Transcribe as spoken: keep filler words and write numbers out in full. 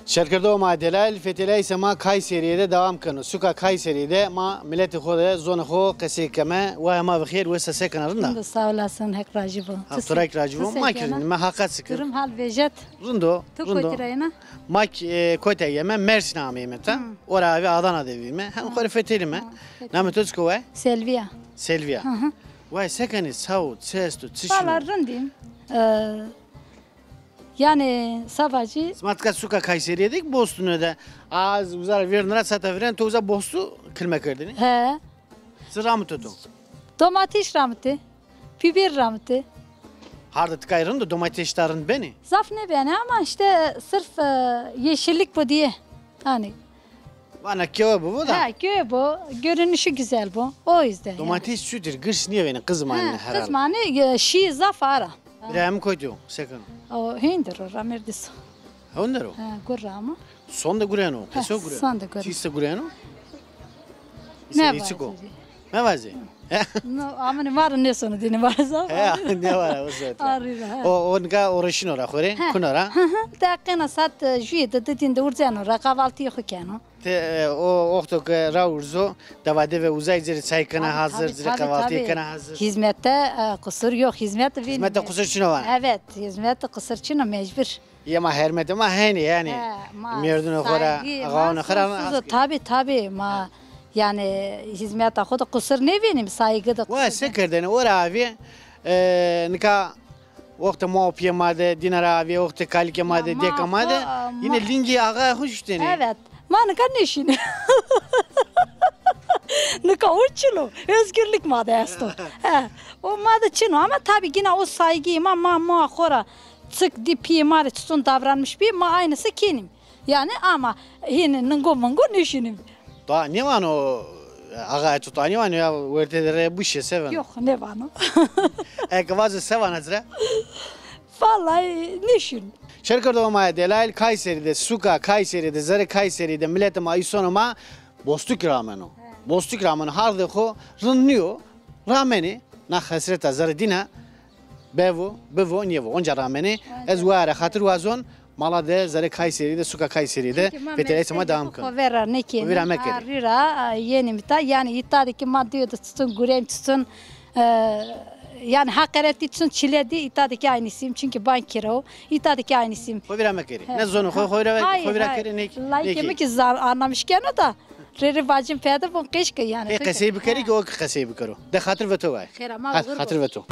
Şêrkerdoxê ma delal, feteleyayîşê ma Kayseriye de dewam keno. Suka Kayseriye de ma miletê xo de, zonê xo qesey keme. Waya ma bi xêr, wes a, se kena, rind a? Rind o, sağ olasın, Heq racî bo. Heq to ra kî racî bo. Ma kî rind îme, Heqa şikir. Durum hal vejîyet. Rind o, rind o. Tu kotî ra yena? Ma kî, e, kotî ra yeme, Mersin ameyme ta. Ora avê Adana de vîme. Hem xo rê fetelîme. Namê to çik o waya? Selviya. Selviya. Waya se kenê, sawo, çi esto, çi şino? Valla rind îm. E, Yanî, savacî. Sima tika suka Kayseriye de kî bostune de. Az uza ra vêrnî ra, sata vîrên to uza bostu kilme kerdêne? He. Çi ramito to? Domatîş ramite, pîbêr ramite. Harde tikay rind o, domatîş ta rind benê? Zaf nêbenê ama işte sırf, e, yeşillik bu diye. Hani. Vana kewe bibo da. Ha, kewe bo, görünüşü güzel bo. O yüzden yani. Domates çutir, girs nêbenê, qizmanê herhalde. Ha, qizmanê, e, şî zaf ara. Birayê mi kotî yo, se keno? O hên der o, ramêrdis o. Hewn der o? Ha, gure ra amo. Son de gureno, qeso gureno. Son de gureno. Çî se gureno? Mevazê. Mevazê. No, amine ma ra nêsono dîne, ma ra zaf. He, nêvara, o sete. Arî ra, he. O, o nika uğraşino ra xo rê, kuno ra. Hı hı. Deqena saat, e, juyê de, didîn de urzeno ra, kahvaltıyê xo keno. Ti, e, o oxto ke ra urzo, deva de ve uzay, ci rê çay kena hazır, ci rê kahvaltıyê kena hazır. Hizmette, e, qusur yok, hizmet vîn. Hizmette qusur çino vana? Evet, hizmette qusur çino, mecbur. Yê ma hermetê ma henê yanî. He, ma mêrdunê xo ra, axawanê xo ra. Tabi, tabi, ma yanî hizmeta xo de qusur nêvînîm, saygı de qusur. Wa se kerdêne, ora avê, e, nika oxtê ma û pîyê ma de, dîna ra avê, oxtê kalikê ma de, dêka ma de, yine lingê axayê xo şutêne. Evet. Ma nika nêşînê. Nika o çin o. Özgürlük ma de esto. He. O ma de çin o. Ama tabi gina o saygı ma, ma, ma xo ra çik dî pîyê ma rê çiton davranmış bî, ma aynısı kenîm. Yanî ama hînî ningo mingo nêşînîm. Ta nêvano, axayê to ta nêvano ya werte de rê bişê, se vano? Yok, nêvano. Eke vazo se vana ci ra? Vallahi nêşîn. Şêrkerdoxê ma delal, Kayseri de, suka Kayseri de, zerê Kayseri de miletê ma, îsonê ma bostuk rameno. Bostuk rameno, hardê xo rind nîyo, ramenê, na xesreta zerê dîna bevo, bivo, nêvo. Onca ramenê. Ez waya ra xatir wazon, mala de, zerê Kayseri de, suka Kayseri de feteleyayîşê ma dewam keno. Xo vera nêkenî. Xo vera mekerê. Arî ra, a, yenîm îta. Yanî îta de kî ma dîyo de çiton gureyîm, çiton, e, yanî heqeretî, çiton çile dî, îta de kî aynısıyım. Çünkü ban kira o. Îta de kî aynısıyım. Xo vîra mekerê. He. Ne zonê xo, xo vîra, xo vîra kerê, ne kî. Layikê mi kî zaf anlamış keno da. Rê rê vacîn pede von qeşke yanî. Ê qesey bikerê kî o kî qesey bikero. De xatir ve to vay. Xêr ama. Hadi, xatir ve to.